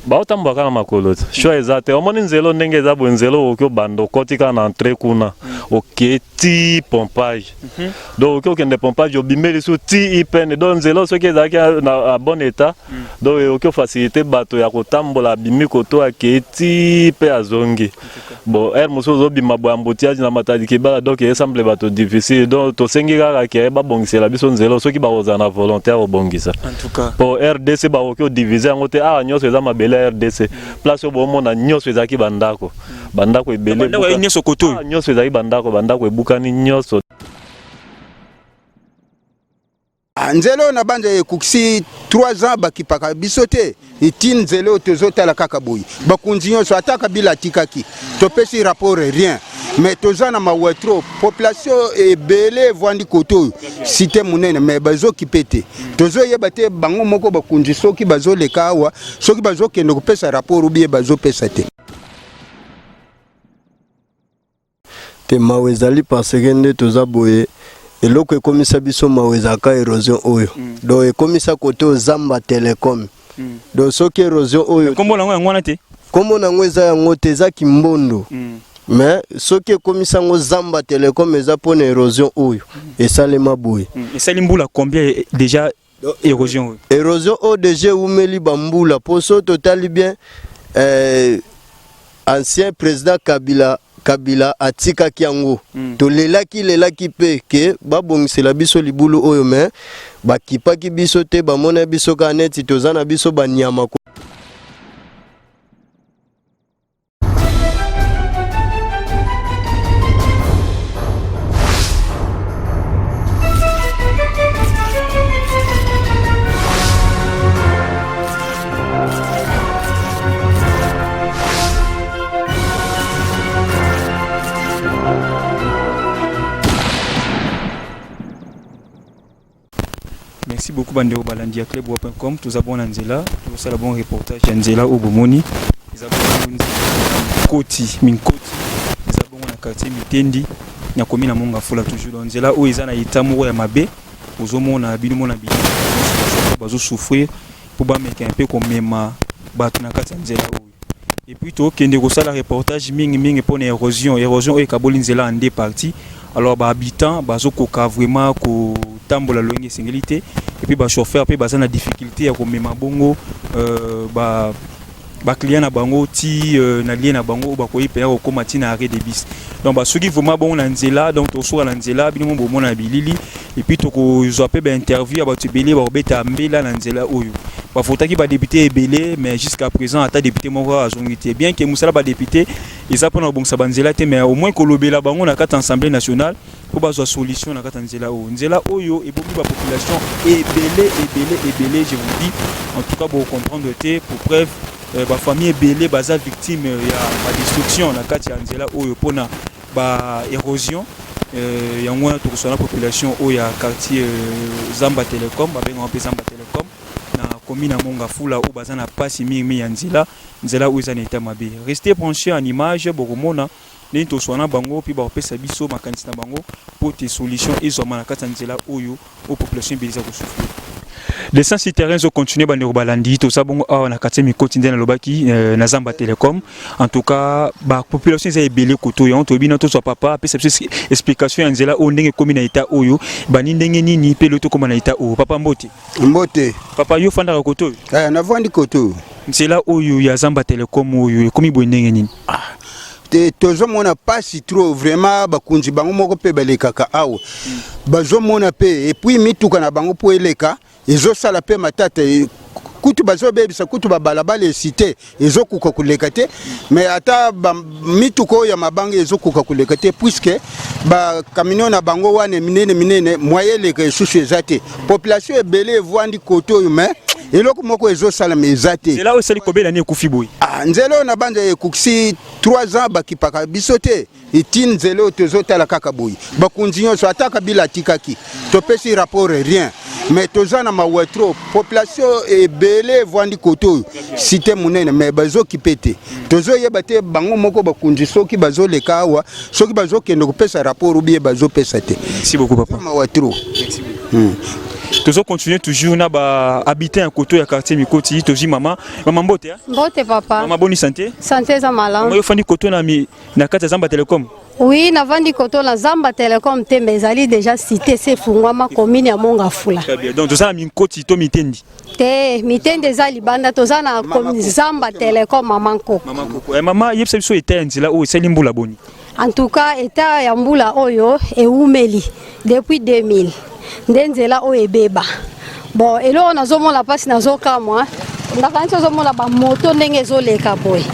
Baotambola kaka na makolo te, choix eza te. Omoni nzela ndenge eza boye, nzela okoki obanda okoti kaka na entrée kuna, oke ti pompage. Donc okoki okende pompage, obimeli su ti ipene. Donc nzela soki ezalaki na bon état, donc okoki ofacilité bato ya kotambola, abimi koto akei ti mpe azongi. Bon, heure mosusu ozobima boye, embouteillage na Matadi Kibala, donc esemble bato difficile. Donc tosengi kaka ke babongisela biso nzela soki bakozala na volonté ya kobongisa. Po RDC bakoki odivise yango te. Awa nyonso eza mabele ya RDC. Place oyo bomona nyonso ezalaki bandako, bandako ebele, nyonso ezalaki bandako, bandako ebukani nyonso. Ah, nzela oyo na banza ekokisi 3 ans bakipaka biso te. Eti nzela oyo tozotala kaka boye, bakonzi nyonso ata Kabila atikaki, topesi rapport, rien. Mais toza na mawa trop, population ebele evandi kote oyo, cité monene, mais bazokipe te. Tozoyeba te bango moko bakonzi soki bazoleka awa, soki bazokende kopesa rapport ou bien bazopesa te. Te, mawa ezali parce que nde toza boye, eloko ekomisa biso mawa ezalaka érosion oyo. Donc ekomisa kote oyo Zamba Telecom. Donc soki érosion oyo Nkombo nango yango wana te? Nkombo nango eza yango te, eza Kimbondo. Mais soki ekomisa yango Zamba Telecom, eza mpona érosion oyo esalema boye. Esali mbula combien déjà, érosion oyo? Érosion oyo déjà ewumeli bambula, mpo so totali bien, ancien président Kabila atikaki yango. Tolelaki lelaki mpe ke babongisela biso libulu oyo, mais bakipaki biso te, bamona biso kaka neti toza na biso banyama. Merci beaucoup bandeko balandi ya clubwa.com. Toza bon na nzela, tozosala bon reportage ya nzela oyo bomoni, eza bongo nzela Minkoti. Minkoti eza bongo na quartier Mitendi, na commune ya Mont-Ngafula toujours. Donc nzela oyo eza na état moko ya mabe, ozomona bino mona bino bazosouffrir mpo bameka mpe komema bato na kati ya nzela oyo. Et puis tokende kosala reportage mingi mingi mpona érosion, érosion oyo ekaboli nzela en deux parties. Alors bahabitant bazokoka vraiment kotambola lolenge esengeli te, et puis bachauffeur mpe baza na difficulté ya komema bongo ba baclient na bango ti na lieu na bango oyo bakoki mpenza kokóma ti na arrêt de bus. Donc basuki vraiment bongo na nzela. Donc tosuka na nzela, bino mo bomona na bilili. Et puis tokozwa mpe bainterview ya bato ebele bakobeta mbela na nzela oyo. Bavotaki badéputé ebele, mais jusqu'à présent ata député moko azongi te, bien ke mosala badéputé eza mpona kobongisa banzela te, mais au moins kolobela bango na kati ya Assemblée nationale mpo bazwa solution na kati ya nzela oyo. Nzela oyo ebomi bapopulation ebele ebele ebele, je vous dis. En tout cas bocomprendre te. Pour preuve, bafamille ebele baza victime ya badestruction na kati ya nzela oyo mpona baérosion. Yango wana tokosala population oyo ya quartier Zamba Telecom, babengaka mpe Zamba Telecom, na commune ya Mont-Ngafula, oyo baza na pasi mingi ya nzela. Nzela oyo eza na état mabe. Restez branché en image, bokomona ndenge toswana bango mpe bakopesa biso makanisi na bango mpo te solution ezwama na kati ya nzela oyo, oyo population ebele eza kosouffrir. Descente sur terrain ezocontinue. Bandeko balandi, toza bongo awa na quartier Mikoti, nde nalobaki, na Zamba Telecom. En tout cas bapopulation eza ebele koto yango. Toyebi na tozwa papa apesa biso explication ya nzela oyo, ndenge ekómi na état oyo, bani ndenge nini mpe lelo tokóma na état oyo. Papa, mbote. Mbote. Papa, yo ofandaka koto oyo? Eh, navandi koto oyo. Nzela oyo ya Zamba Telecom oyo ekómi boye ndenge nini? Te, tozomona pasi trop vraiment. Bakonzi bango moko mpe balekaka awa, bazomona mpe. Et puis mituka na bango mpo eleka ezosala mpe matata. Kutu bazobebisa kutu babalabala esi te, ezokoka koleka te. Mais ata mituka oyo ya mabanga ezokoka koleka te, puisque bacamion na bango wana minene minene, moyen eleka esusu eza te. Population ebele evwandi kote oyo, mais eloko moko ezosalama eza te. Nzela oyo esali kobela ni ekufi boye? Ah, nzela oyo na banza ekokisi 3 ans bakipaka biso te. Eti nzela oyo tozotala kaka boye, bakonzi nyonso ata Kabila atikaki, topesi rapport, rien. Mais toza na mawa trop, population ebele evwandi kote oyo, cité monene, mais bazokipe te. Tozoyeba te bango moko bakonzi soki bazoleka awa, soki bazokende kopesa rapport ou bien bazopesa te. Merci beaucoup, papa. Mawa trop. Tozo continuer toujours na ba habitants ya koto ya quartier Mikoti, tozi mama, mama mbote hein? Mbote papa. Mama boni santé? Santé eza malamu. Mama yo fandi koto na mi na kati ya Zamba Telecom. Oui, navandi koto na Zamba Telecom te mais ezali déjà cité se fungwama commune ya Mongafula. Très bien. Donc toza na Minkoti to Mitendi. Te, Mitendi eza libanda toza na commune Zamba Telecom mama Nkoko. Mama Nkoko. Eh, mama yebisa biso etat ya nzela oyo esali mbula boni? En tout cas, etat ya mbula oyo ewumeli depuis 2000 nde nzela oyo ebeba. Bon, eloko nazomona mpasi nazokamwa, nakanisi ozomona bamoto ndenge ezoleka boye,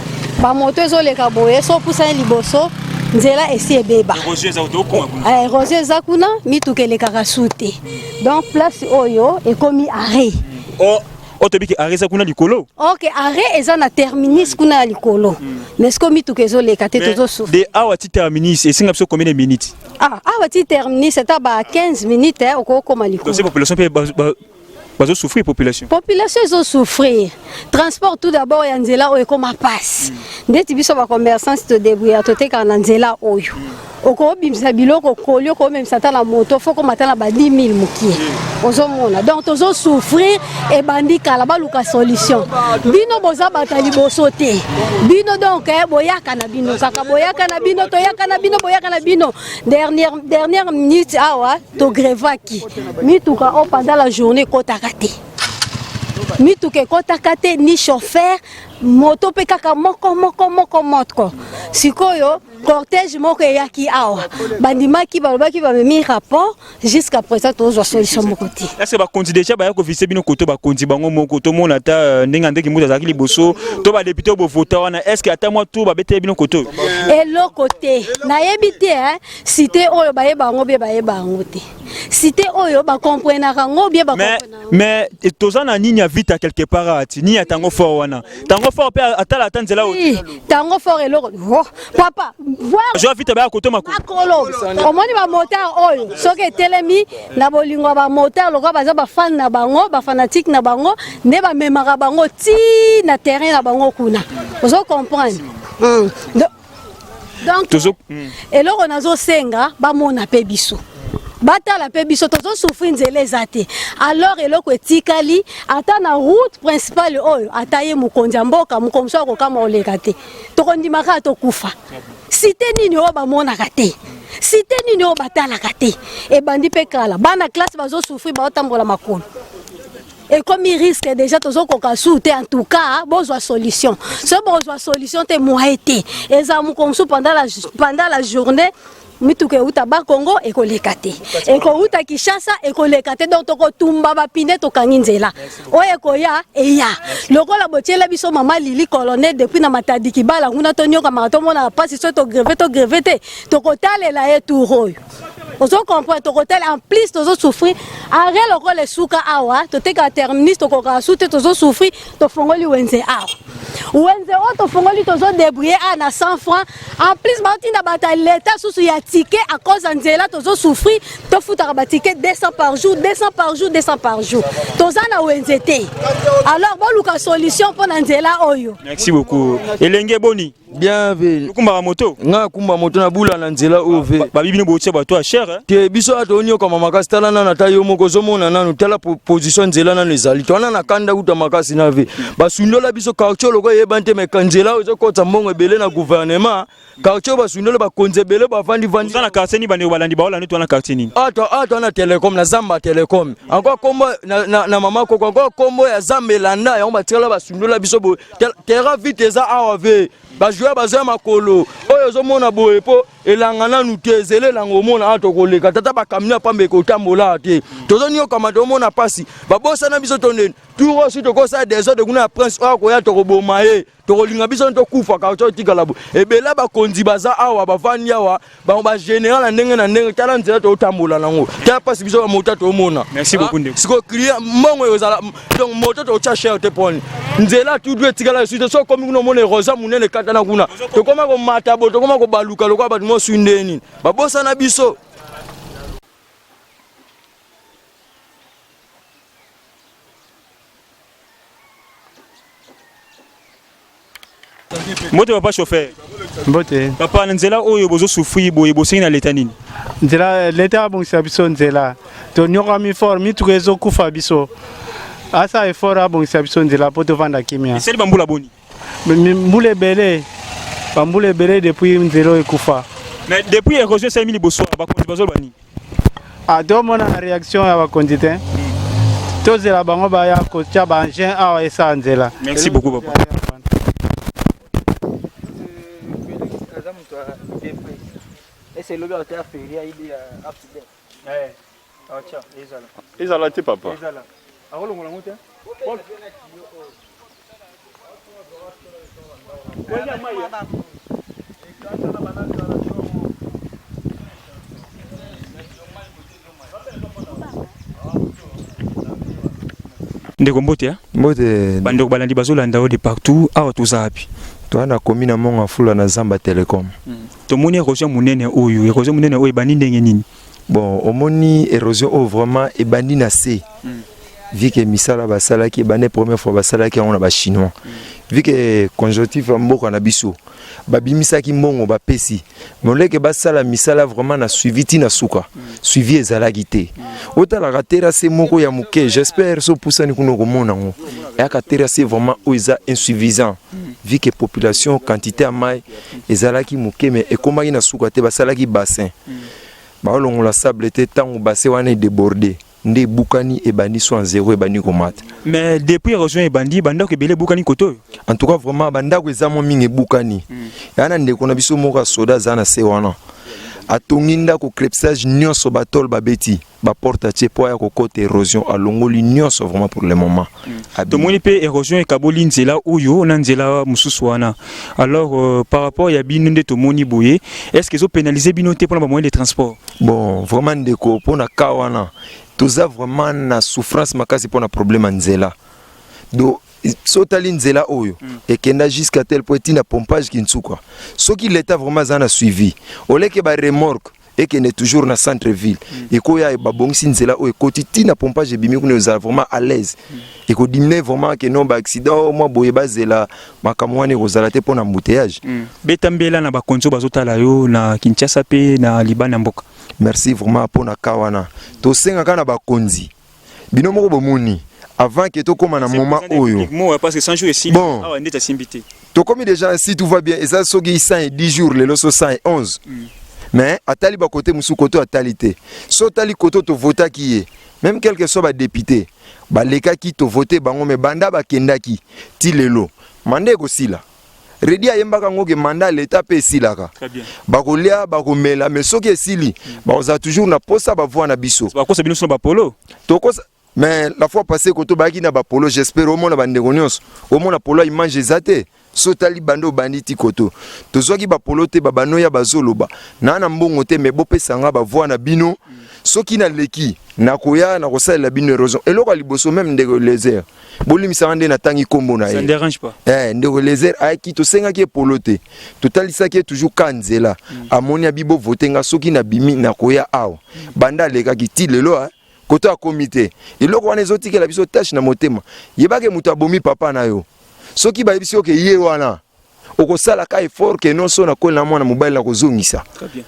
bamoto ezoleka boye, so opusani liboso nzela esi ebeba, erosion eza kuna, mituka elekaka su te, donc place oyo ekomi arret. Oh. Oyo toyebi ke arret eza kuna likolo. Ok, arret eza na terminus kuna ya likolo. Mais sikoyo mituka ezoleka te, tozo souffrir. De awa ti terminus esenga biso combien de minutes? Ah, awa ti terminus ata ba 15 minutes eh, okoki kokoma likolo. Donc c'est population pe bazo souffrir population. Population ezo souffrir. Transport tout d'abord ya nzela oyo ekoma pasi. Ndeti biso ba commerçants to débrouiller totekaka na nzela oyo. Okobimisa biloko koli okomemisa ata na moto fo koma ata na ba 10000 mokie. Ozomona donc tozo souffrir ebandi kala baluka solution. Bino boza bato ya liboso te. Bino donc eh, boyaka na bino kaka boyaka na bino toyaka na bino boyaka na bino. Dernière dernière minute awa to grevaki mituka oyo pendant la journée ekotaka te. Mituka ekotaka te ni chauffeur moto mpe kaka moko moko moko moko. Sikoyo cortège moko eyaki awa bandimaki balobaki bamemi rapport jusqu'à présent tozwa solution moko te. Est-ce que bakonzi déjà baya kovise bino koto bakonzi bango moko tomona ata euh, ndenge André Kimbuta azalaki liboso to ba député bovota wana est-ce que ata mwa tour babeteli bino koto? Eloko te nayebi te hein cité oyo bayeba yango bie bayeba yango te cité oyo ba comprenaka yango bie ba Mais mais toza na nini ya vita quelque part ati nini ya tango fort wana tango fort pe atala ata nzela oyo tango fort eloko oh, papa voir joa vita baya koto makolo makolo omoni ba motard oyo soki etelemi na bolingo ya ba motard lokola baza ba fan na bango ba fanatique na bango nde bamemaka bango ti na terrain na bango kuna ozo comprendre mm. Donc tozo eloko nazosenga bamona mpe biso batala mpe biso tozosufri nzela eza te alors eloko etikali ata na route principale oyo ata ye mokonzi ya mboka mokonzi mosusu akokama oleka te tokondima kaka tokufa site nini oyo bamonaka te site nini oyo batalaka te ebandi mpe kala bana classe bazosufri baotambola makolo ekomi risque deja tozokoka su te en tout cas bozwa solution soki bokozwa solution te moye te eza mokolo mosusu pendant la, pendant la journée mituka euta bakongo ekoleka te ekouta kinshasa ekoleka te donc tokotumba bapine tokangi nzela oyo ekoya eya lokola botiela biso mama lili colonel depuis na matadi kibala kuna tonyokamaka tomonaka mpasi soki togreve togreve te tokotalela ye tour oyo ozo comprendre tokotala en plus tozo souffrir arret lokola esuka awa totekaka terminus tokokaka su te tozo souffrir tofongoli wenze awa wenze oyo tofongoli tozo débrouiller awa na 100 francs en plus baotinda bato ya leta susu ya ticket à cause ya nzela tozo souffrir tofutaka baticket 200 par jour 200 par jour 200 par jour toza na wenze te alors boluka solution mpo na nzela oyo. Merci beaucoup. Elenge boni? Bien ve. Okumbaka moto? Nga kumba moto na bula na nzela oyo ve. Ba bino botia bato ya cher hein? Te biso ato onyokama makasi tala nanu ata yo moko ozomona nanu tala position nzela nanu ezali towana na kanda kuta makasi na ve. Basundola biso quartier lokola eyebani te mais nzela oyo ezokotisa mbongo ebele na gouvernement quartier oyo basundoli bakonzi ebele bavandi vandi. Oza na quartier nini bandeko balandi baolandi to na quartier nini? Ato ato na telecom na zamba telecom. Encore kombo na, na, na mama koko encore kombo ya zamba elanda yango batikala basundola biso boye terrain vite eza awa ve bajoueur baza ya makolo oyo ozomona boye mpo elanga nanu te ezela elanga omona awa tokoleka tata bakamio ya pamba ekotambola te tozoniokama tomona mpasi babosana biso to ndeni tour oyo soki tokosala desordre kuna ya prince oyo akoya tokoboma ye tokolinga biso tokufa quartier otikala boye ebele bakonzi baza awa bavandi awa bango ba general na ndenge na ndenge tala nzela totambola nango tala mpasi biso bamota tomona merci beaucoup ndeko sikoyo client mbongo ekozala donc moto totya cher te poni nzela tudu etikala esu te soki okomi kuna omona erosa monene ekatana kuna tokoma komata bo tokoma kobaluka lokola bato mosui nde nini babosana biso. Mbote papa chauffeur. Mbote. Papa na nzela oyo bozo souffrir boye bosengi na leta nini? Nzela leta abongisa biso nzela. Tonyokami fort, mituka ezokufa biso. Asa effort abongisa biso nzela mpo tovanda kimia. Esali bambula boni? Mbula ebele, bambula ebele depuis nzela oyo ekufa. Mais depuis érosion esalemi liboso awa, bakonzi bazoloba nini? Ah, tomona na réaction ya bakonzi te. Tozela bango baya kotia ba engin awa esala nzela. Merci beaucoup papa. Ezala te papa. Ndeko mbote ya Mbote. Bandeko balandi bazolanda yo de partout, awa toza wapi? Toza na commune ya Mont Ngafula na Zamba Telecom. Tomoni érosion monene oyo, érosion monene oyo ebandi ndenge nini? Bon, omoni érosion oyo vraiment ebandi na se. Vu que misala basalaki ebandi première fois basalaki yango na ba chinois. Vu que conjonctif ya mboka na biso babimisaki mbongo bapesi, mais oleke basala misala vraiment na suivi ti na suka. Suivi ezalaki te. Otalaka terrasse moko ya moke, j'espère so pusani kuna okomona yango. Eyaka terrasse vraiment oyo eza insuffisant. Vu que population quantité ya mai ezalaki moke, mais ekomaki na suka te, basalaki bassin. Baolongola sable te, ntango bassin wana edéborde nde ebukani, ebandi so en zéro, ebandi komata. Mais depuis érosion ebandi, bandako ebele ebukani kote oyo. En tout cas vraiment bandako eza mwa mingi ebukani. Ya na ndeko na biso moko ya soda aza na se wana, atongi ndako, crépissage nyonso, batole babeti, baporte atie po aya kokota érosion, alongoli nyonso vraiment pour le moment. Tomoni mpe érosion ekaboli nzela oyo na nzela mosusu wana. Alors par rapport ya bino nde tomoni boye, est ce que ezopénaliser bino te mpona bamoyen de transport? Bon, vraiment ndeko, mpona ka wana toza vraiment na souffrance makasi mpona problème ya nzela. Do so otali nzela oyo ekenda jusqu'à tel point etina pompage Kinsuka. Soki l'état vraiment aza na suivi, oleke baremorque ekende toujours na centre ville, ekoya babongisi nzela oyo ekoti ntina pompage, ebimi kuna, ezala vraiment à l'aise, ekodiminuer vraiment ke non baaccident oyo mwa boye bazela makambo wana ekozala te mpona embouteillage. Beta mbela na bakonzi oyo bazotala yo na Kinshasa mpe na libanda ya mboka. Merci vraiment mpona ka wana. Tosengaka na bakonzi, bino moko bomoni avant ke tokóma na moment oyo. Parce que 100 jours esili. Bon. Awa ndeti asimbi te. Tokomi déjà, si tout va bien, eza soki 110 jours lelo, so 111. Mais atali bakote mosusu, kote atali te. So otali kote tovotaki ye, même quelque soit badéputé balekaki, tovote bango, mais banda bakendaki ti lelo, mandat ekosila. Redi ayembaka yango ke mandat ya leta mpe esilaka. Très bien. Bakolia, bakomela, mais soki esili, bakozala toujours na posa bavoi na biso. Bakosa bino so na bapolo. Tokosa, mais la fois passée koto bayaki na bapolo, j'espère omona bandeko nyonso, omona polo ya image eza te. So otali bando obandi ti koto, tozwaki bapolo te. Babano ya bazoloba naa na mbongo te, mais bopesanga bavoi na bino, soki naleki nakoya nakosalela bino érosion. Eloko ya liboso, même ndeko Lezer, bolimisanga nde natangi nkombo na Ça ne ye. dérange pas. Ndeko Lezer ayaki, tosengaki ye polo te, totalisaki ye toujours ka nzela. Amoni, abi bovote nga, soki nabimi nakoya awa. Banda alekaki ti lelo, koto akomi te. Eloko wana ezotikela biso tache na motema. Yebake moto abomi papa na yo, soki bayebisi yo ke ye wana, okosalaka effort ke non, so nakoli na mwana mobali na kozongisa. Très bien.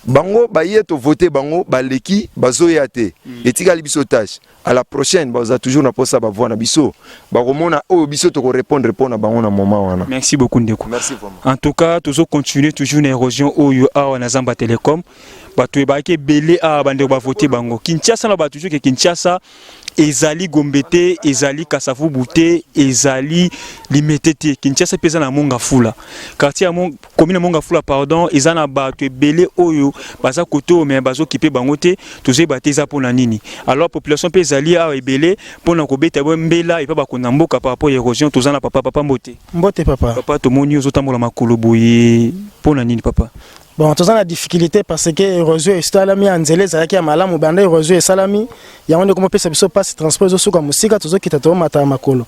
Bango baye, tovote bango, baleki, bazoya te, etikali biso tache. À la prochaine baza toujours na posa bavoi na biso, bakomona oyo biso tokorépondre mpo na bango na moment wana. Merci beaucoup ndeko. Merci vraiment. En tout cas tozo continuer toujours na érosion oyo awa na Zamba Telecom. Bato ebaki ebele awa, bandeko bavote bango. Kinshasa na bato toujours ke Kinshasa ezali Gombe te, ezali Kasavubu te, ezali Limete te. Kinshasa mpe eza na Mont Ngafula, quartier ya commune ya Mont Ngafula, pardon. Eza na bato ebele oyo baza kote oyo, mais bazokipe bango te. Tozoyeba te eza mpona nini. Alors population mpe ezali awa ebele mpona kobeta bo mbela epa bakonda mboka par rapport ya érosion. Toza na papa. Papa, mbote. Mbote papa. Papa, tomoni ozotambola makolo boye, mpona nini papa? Bon, toza na difficulté parce que érosion esalami ya nzela ezalaki ya malamu. Banda érosion esalami, yango nde komopesa biso mpasi. Transport ezosuka mosika, tozokita, tozomata ya makolo.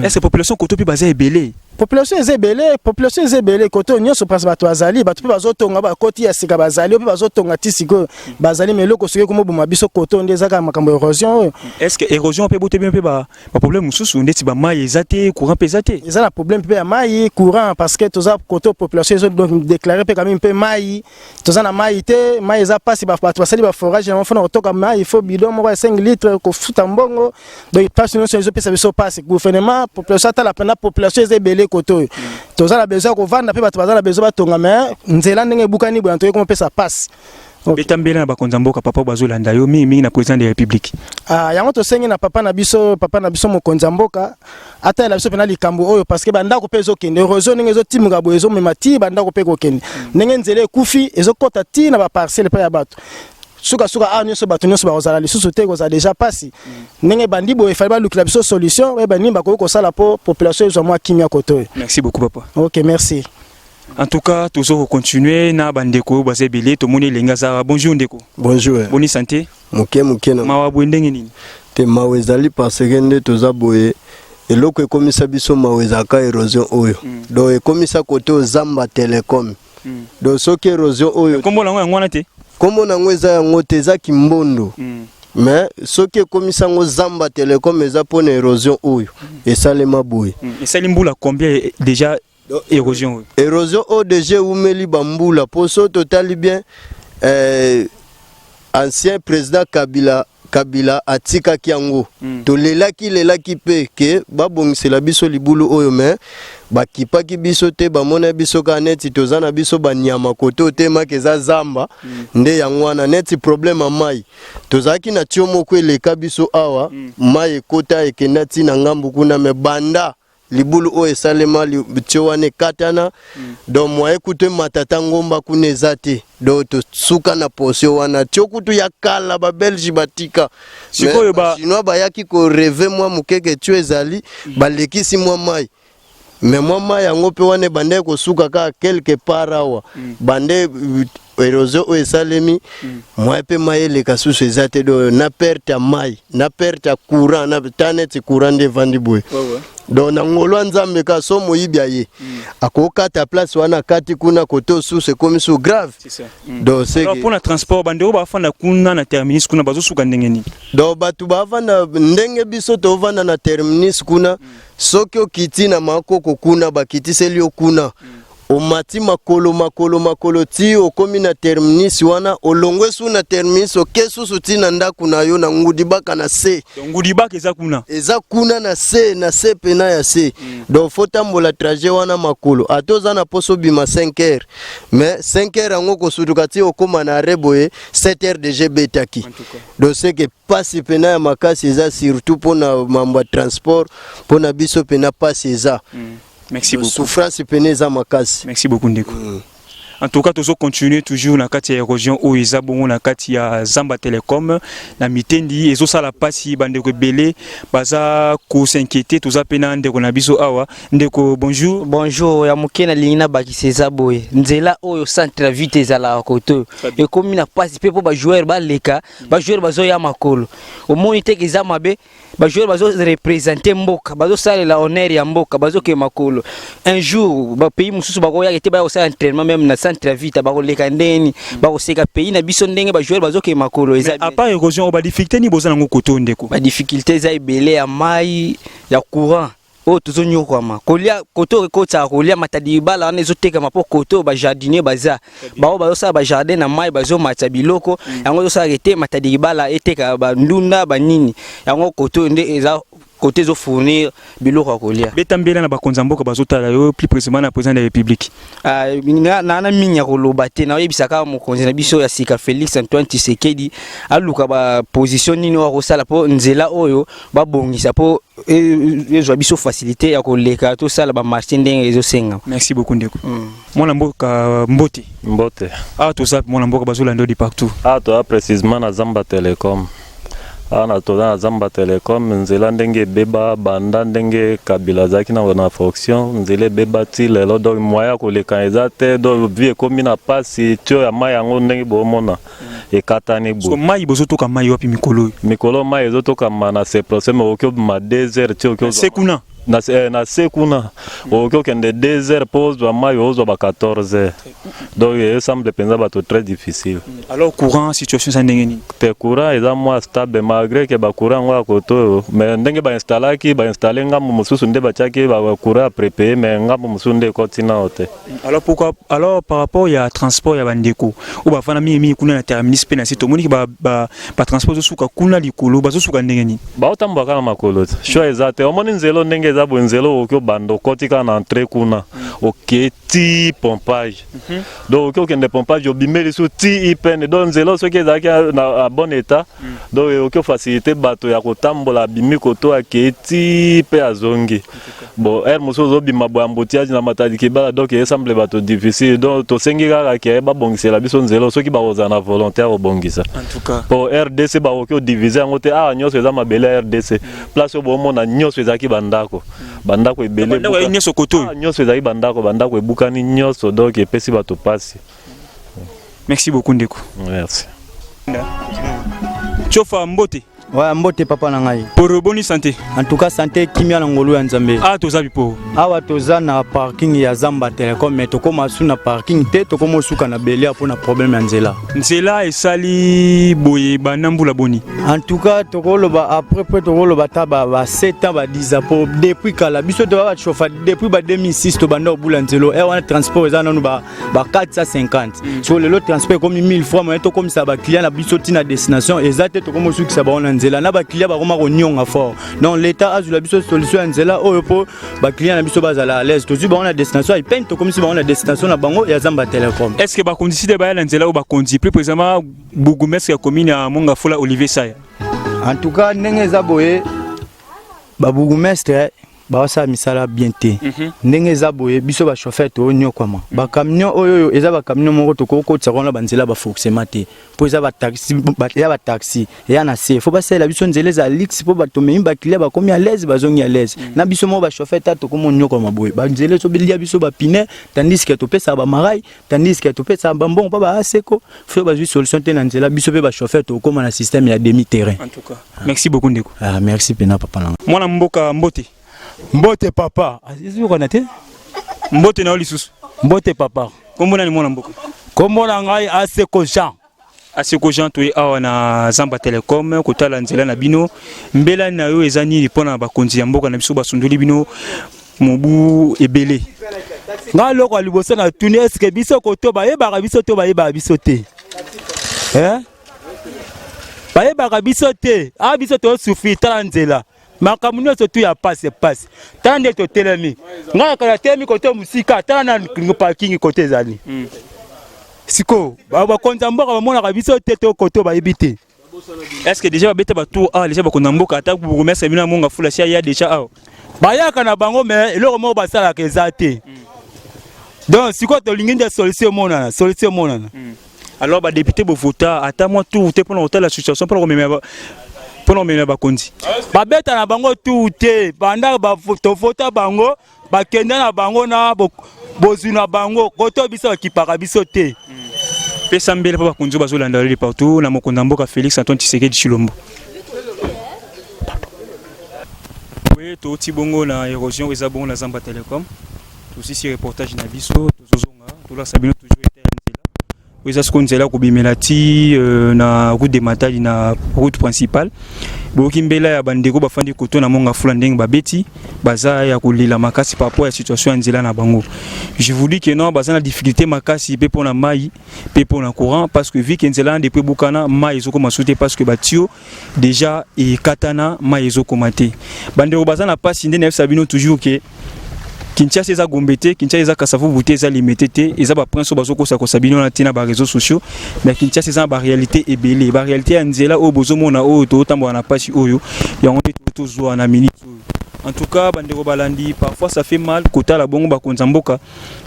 Est ce que population koto mpe baza ebele? Population eza ebele, population eza ebele kote oyo nyonso parce bato bazali, bato mpe bazotonga bakoti ya sika bazali, oyo mpe bazotonga ti sikoyo bazali, mais eloko soki ekomoboma biso kote oyo nde eza kaka makambo ya érosion oyo. Est ce que érosion mpe eboteli bino mpe ba problème mosusu ndeti bamai eza te, courant mpe eza te? Eza na problème mpe ya mai, courant, parce que toza kote oyo population ezo déclare mpe quand même mpe mai, toza na mai te, mai eza mpasi. Bato basali baforage yango mpo na kotoka mai, faut bidon moko ya 5 litre kofuta mbongo. Donc mpasi nyonso ezopesa biso mpasi. Gouvernement, population atala mpena, population eza ebele kote oyo, toza na besoin ya kovanda mpe bato baza na besoin batonga, mais nzela ndenge ebukani boye toyei komopesa mpasi. Beta mbela na bakonzi ya mboka, papa, bazolanda yo, mingimingi na président de la République. Ah, yango tosengi na papa na biso, papa na biso mokonzi ya mboka, atalela biso mpena likambo oyo, parce que bandako mpe ezokende, érosion ndenge ezotimuka boye ezomema ti bandako mpe kokende, ndenge nzela ekufi ezokɔta ti na baparcelle mpe ya bato. Sukasuka awa nyonso bato nyonso bakozala lisusu te, ekozala déjà mpasi. Ndenge bandi boye, efali balukela biso solution, bayeba nini bakoki kosala mpo population ezwa mwa kimia kote oyo. Merci beaucoup, papa. Ok, merci. En tout cas, tozo continuer na bandeko oyo baza ebele. Tomoni elenge aza. Bonjour ndeko. Bonjour. Boni santé? Moke moke na. Mawa boye ndenge nini? Te, mawa ezali parce que nde toza boye, eloko ekomisa biso mawa ezalaka érosion oyo. Donc ekomisa kote oyo Zamba Telecom. Donc soki érosion oyo Nkombo nango yango wana te? Nkombo nango eza yango te, eza Kimbondo. Mais soki ekomisa yango Zamba Telecom, eza mpona érosion oyo esalema boye. Esali mbula combien déjà, érosion oyo? Érosion oyo déjà ewumeli bambula, mpo so totali bien, ancien président Kabila, Kabila atikaki yango. Tolelaki lelaki mpe ke babongisela biso libulu oyo, mais bakipaki biso te, bamona biso kaka neti toza na biso banyama kote oyo temaka eza zamba. Nde yango wana neti problème ya mai, tozalaki na tuyau moko eleka biso awa, mai ekota ekenda ntina ngambu kuna, mais banda libulu oyo esalema, tuyau wana ekatana. Donc moyen kutu emata ta ngomba kuna eza te. Donc tosuka na portion wana, tuyau kutu ya kala babelge batika. Sikoyo Chinois bayaki korêver mwa mokeke, tuyau ezali, balekisi mwa mai, mais mwa mai yango mpe wana ebandaki kosuka kaka quelque part awa. Bande érosion oyo esalemi, moyen mpe mai eleka susu eza te. Donc na perte ya mai, na perte ya courant, na ta neti courant nde evandi boye. Donc na ngolo ya Nzambe kaka, so moyibi aye akokata place wana, akati kuna kote osusu, ekomi su grave. Donc c'est Alors, mpona transport, bandeko bafanda kuna na terminus kuna bazosuka ndenge nini? Donc bato bavanda ndenge biso tovanda na terminus kuna, soki okiti na Makoko kuna, bakitiseli yo kuna, omati makolo makolo makolo ti okomi na terminus wana, olongwe su na terminus, oke susu ti na ndako na yo na Ngudibaka na se. Donc Ngudibaka eza kuna? Eza kuna na se, na se pena ya se. Donc faut tambola trajet wana makolo. Ata oza na poso obima 5 heures, mais 5 heures yango kosutuka ti okóma na arrêt boye, 7 heures déjà ebetaki. Donc c'est que pasi pena ya makasi eza, surtout mpona mambo ya transport, mpona biso pena pasi eza. Merci beaucoup. Souffrance pene eza makasi. Merci beaucoup ndeko. En tout cas, tozo continuer toujours na kati ya érosion oyo eza bongo na kati ya Zamba Telecom na Mitendi, ezosala pasi, bandeko ebele baza kos'inquiéter. Toza pe na ndeko na biso awa. Ndeko, bonjour. Bonjour. Ya moke nalingi nabakisa eza boye: nzela oyo centre vite ezalaka kote oyo ekomi na mpasi mpe mpo bajoueur baleka, bajoueur bazoya makolo. Omoni teke eza mabe, bajoueur bazoreprésenter mboka, bazosalela honneur ya mboka, bazokende makolo. Un jour bapays mosusu bakoyaka te, baya kosala entraînement même na centre vita, bakoleka ndeni, bakoseka pays na biso ndenge bajoueur bazokende makolo. Eza À part érosion oyo, badifficulté nini boza nango kote oyo, ndeko? Badifficulté eza ebele, ya mai, ya courant oyo tozonyokwama, kolia kote oyo ekotaka kolia Matadi libala wana ezotekama, mpo kote oyo bajardinier baza bao bazosala bajardin na mai, bazomatisa biloko yango, ezosalaka ete Matadi libala eteka bandunda banini yango. Kote oyo nde eza kote ezofournir biloko ya kolia. Beta mbela na bakonzi ya mboka bazotala yo, plus précisément na président de la République. Ah, na mingi ya koloba te, naoyebisa kaka mokonzi na biso ya sika Félix Antoine Tshisekedi aluka baposition nini oyo akosala mpo nzela oyo babongisa, mpo ezwa biso facilité ya koleka, tosala bamarché ndenge ezosenga. Merci beaucoup ndeko. Mwana mboka, mbote. Mbote. Awa toza, mwana mboka, bazolanda yo de partout. Awa toza précisément na Zamba Telecom. Awa na toza na Zamba Telecom, nzela ndenge ebeba banda ndenge Kabila azalaki na fonction, nzela ebeba ti lelo. Donc moyen ya koleka eza te. Donc vie ekomi na pasi. Tuyau ya mai yango ndenge boomona ekatani. So mai bozotoka mai wapi mikolo oyo? Mikolo mai ezotokama na Seprocem. Okoki obima 2 heures ti okoki Se kuna? Na, eh, na se kuna okoki okende 2 heures mpo ozwa mai, ozwa ba 14 heures. Donc esemble mpenza bato très difficile. Alors courant, situation eza ndenge nini? Te, courant eza mwa stable malgré ke bacourant yango ya koto oyo, mais ndenge bainstallaki, bainstalle ngambo mosusu nde batiaki bacourant ya prépayé, mais ngambo mosusu nde ekoti nao te. Alors pourquoi alors par rapport ya transport ya bandeko oyo bafanda mingimingi kuna na terminus mpe na se, tomoniki batransport ezosuka kuna likolo, bazosuka ndenge nini? Baotambola kaka na makolo te, choix eza te. Omoni nzela ndenge eza boye, nzela okoki obanda, okoti kaka na entrée kuna, okei ti pompage. Donc okoki okende pompage, obimeli su ti ipene. Donc nzela soki ezalaki na bon état, donc okoki ofacilité bato ya kotambola, abimi koto, akei ti mpe azongi. Bon, heure mosusu ozobima boye, embouteillage na Matadi Kibala, donc esemble bato difficile. Donc tosengi kaka ke babongisela biso nzela soki bakozala na volonté ya kobongisa. En tout cas. Po RDC bakoki odiviser yango te. Awa nyonso eza mabele ya RDC. Place oyo bomona nyonso ezalaki bandako, bandako ebele. Bandako ebuka- nyonso koto oyo. Awa nyonso ezalaki bandako, bandako ebukani nyonso, donc epesi bato pasi. Merci beaucoup, ndeko. Merci. Tiofa, mbote. Ouais, mbote papa na ngai. Poro, boni santé? En tout cas santé, kimia na ngolu ya Nzambe. Ah, toza bipo. Awa toza na parking ya Zamba Telecom, mais tokóma su na parking te, tokóma osuka na Belia mpona problème ya nzela. Nzela esali boye banda mbula boni? En tout cas tokoloba après près, tokoloba ta ba 7 ans, ba 10 ans, po depuis kala biso toba bachauffa depuis ba 2006, tobanda kobula nzela e wana. Transport eza nanu ba 450, so lelo transport ekomi 1000 fois. Moyen tokomisa baclient na biso ntina destination eza te, tokoma osukisa bango na nzela na baclient bakoma konionga fort. Donc l'état azwila biso solution ya nzela oyo mpo baclient na biso bazala à l'aise. Tozwi bango na destination ya Ipene, tokomisi bango na destination na bango ya Zamba Telecom. Est ce que bakonzi site baya na nzela oyo, bakonzi, plus précisément bourgmestre ya commune ya Mont-Ngafula, Olivier Saya? En tout cas ndenge eza boye, babourgmestre baosala misala bien te. Ndenge eza boye, biso bachauffeur toonyokwama. Bacamion oyo oyo eza bacamion moko tokokotisa wana banzela baforcément te, mpo eza bataxi, eza bataxi eya na se. Fo basalela biso nzela eza luxe mpo bato memi baclient bakomi à l'aise, bazongi à l'aise. Na biso moko bachauffeur ta tokomi onyokwama boye, banzela ezobelia biso bapneus, tandis ke topesaka bamarai, tandis ke topesaka bambongo mpo baaseko. Fo bazwi solution te na nzela, biso mpe bachauffeur tokóma na système ya demi terrain. En tout cas merci beaucoup, ndeko. Ah, merci mpena papa nanga. Mwana mboka, mbote. Mbote papa, ezokana te. Mbote na yo lisusu. Mbote papa. Kombo nani, mwana mboka? Kombo na ngai Aseko Jean. Aseko Jean, toye awa na Zamba Telecom kotala nzela na bino. Mbela na yo eza nini mpona bakonzi ya mboka na biso basundoli bino mobu ebele? Ngai eloko ya liboso na tuni, eske biso koto bayebaka biso to bayebaka biso te? Eh? Bayebaka biso te. A biso tosouffrir, tala nzela, makambo nyonso tu ya pasi pasi. Tala nde totelemi, ngai kala telemi kote mosika, tala na parking kote ezali. Sikoyo bakonzi ya mboka bamonaka biso te to koto bayebi te? Est ce que déjà babeta batour awa déjà bakonzi ya mboka, ata bourgmestre bino ya Mont-Ngafula si aya déjà awa? Bayaka na bango, mais eloko moko basalaka eza te. Donc sikoyo tolingi nde solution emonana, solution emonana. Alors badéputé bovota ata mwa tour te mpona kotala situation, mpona komemela bakonzi? Babeta na bango tour te. Banda tovota bango, bakende na bango na bozwi na bango koto, biso bakipaka biso te. Pesa mbele mpo bakonzi oyo bazolanda leli partout na mokonzi ya mboka Félix Antoine Tshisekedi Tshilombo. Boye touti bongo na érosion eza bongo na Zamba Telecom. Tosisi reportage na biso, tozozonga tolakisa bino toujours état ya nzela oyo eza sikoyo nzela kobimela ti na route de Matadi, na route principale. Boyoki mbela ya bandeko bafandi koto na Mont-Ngafula, ndenge babeti baza ya kolela makasi par rapport ya situation ya nzela na bango. Je vous dis que non, baza na difficulté makasi mpe mpona mai mpe mpona courant, parce que vu que nzela wana depuis ebukana, mai ezokoma su te, parce que batuyau déjà ekatana, mai ezokoma te. Bandeko baza na mpasi. Nde nayebisa bino toujours ke Kinshasa eza Gombe te, Kinshasa eza Kasavubu te, eza Limete te, eza baprince oyo bazokosakosa bino na ntina baréseaux sociaux. Mais Kinshasa eza na baréalité ebele, baréalité ya nzela oyo bozomona oyo tozotambola na mpasi oyo, yango nde tozwa na minute oyo. En tout cas bandeko balandi, parfois ça fait mal kotala bongo bakonzi ya mboka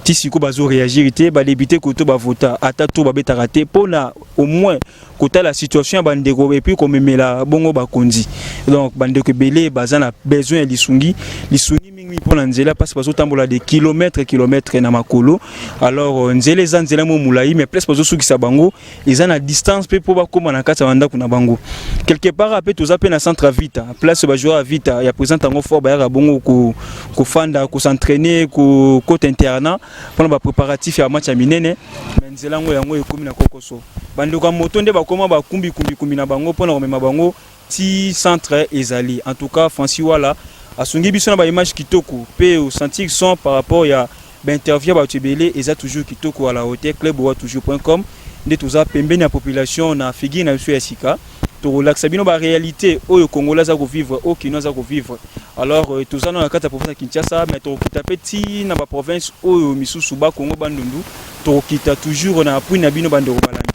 ti sikoyo bazoréagir te. Badéputé koto bavota, ata to babetaka te mpona au moins kotala situation ya bandeko et puis komemela bongo bakonzi. Donc bandeko ebele baza na besoin ya lisungi, lisungi mingi mpona nzela, parce bazotambola de kilomètre kilomètre na makolo. Alors nzela eza nzela mo molai, mais place bazosukisa bango eza na distance mpe mpo bakóma na kati ya bandako na bango quelque part. Mpe toza mpe na centre Vita, place bajoueur ya Vita ya présente yango fort. bayaka bongo kofanda, kos'entraîner, kokota internat mpona bapréparatif ya match ya minene. Mais nzela yango yango ekomi na kokoso. Bandeko ya moto nde bakóma bakumbi-kumbi-kumbi na bango mpona komema bango ti centre ezali. En tout cas, Francis Wala asungi biso na baimage kitoko mpe osentir son par rapport ya bainterview ya bato ebele. Eza toujours kitoko, à la hauteur. Club toujours.com nde toza pembeni ya population na figure na biso ya sika. Tokolakisa bino baréalité oyo Congolais aza kovivre, oyo Kino aza kovivre. Alors toza na kati ya province ya Kinshasa, mais tokokita mpe ti na baprovince oyo misusu, Bakongo, Bandundu. Tokokita toujours na appui na bino, bandeko balandi.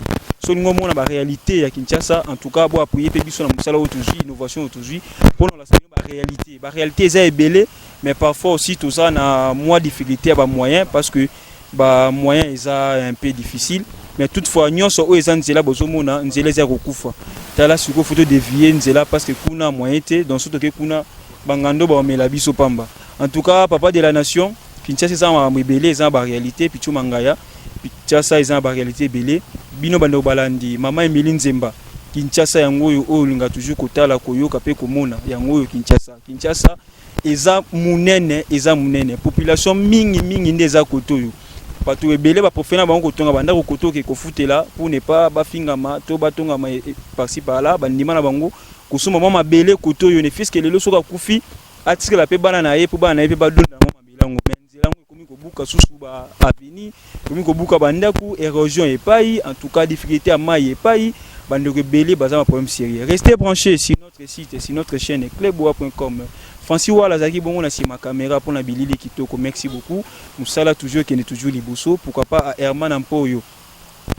So olingi omona baréalité ya Kinshasa, en tout cas bo appuyer mpe biso na mosala oyo tozwi, innovation oyo tozwi mpona olakisa bino baréalité. Baréalité eza ebele, mais parfois aussi toza na mwa difficulté ya bamoyen, parce que bamoyen eza un peu difficile. Mais toutefois, nyonso oyo eza nzela, bozomona nzela eza ya kokufa. Tala sikoyo, faut todévier nzela parce que kuna moyen te. Donc so toke kuna, bangando baomela biso pamba. En tout cas, papa de la nation, Kinshasa eza makambo ebele, eza na baréalité. Pichu Mangaya, Kinshasa eza na baréalité ebele. Bino bandeko balandi, mama Emili Nzemba, Kinshasa yango oyo, oyo olinga toujours kotala, koyoka mpe komona, yango oyo Kinshasa. Kinshasa eza monene, eza monene, population mingi mingi nde eza kote oyo. Bato ebele bapréférer na bango kotonga bandako kote oke kofutela pour ne pas bafingama to batongama par-ci par-là. Bandima na bango kosomba mwa mabele kote oyo, ne fût-ce que lelo soki akufi, atikela mpe bana na ye, mpo bana na ye mpe badonda yango mabele yango. Mais nzela yango ekomi kobuka susu ba avenue, ekomi kobuka bandako, érosion epai, en tout cas difficulté ya mai epai. Bandeko ebele baza na problème sérieux. Restez branchés sur notre site, sur notre chaîne cleboa.com. Francis Wala azalaki bongo na nsima caméra mpona bilili kitoko. Merci beaucoup. Mosala toujours ekende toujours liboso. Pourquoi pas à Herman Ampoyo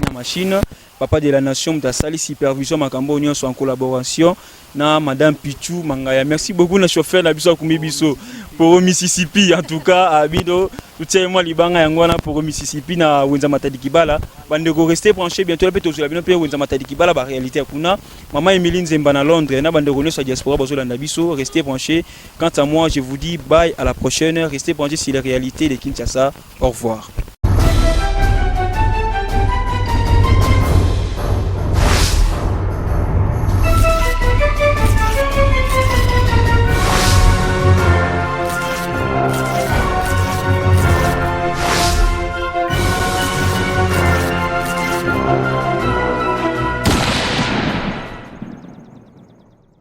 na machine, papa de la nation, moto asali supervision makambo oyo nyonso en collaboration na madame Pichu Mangaya. Merci beaucoup na chauffeur na biso akumbi biso poro Mississippi. En tout cas, abino totia mwa libanga yango wana poro Mississippi na Wenza Matadi Kibala. Bandeko, restez branché. Bientôt mpe tozwela bino mpe Wenza Matadi Kibala, baréalité ya kuna. Mama Emilie Nzemba na Londres, na bandeko nyonso ya diaspora bazolanda biso, restez branché. Quant à moi, je vous dis bye, à la prochaine. Restez branché sur les réalités de Kinshasa. Au revoir.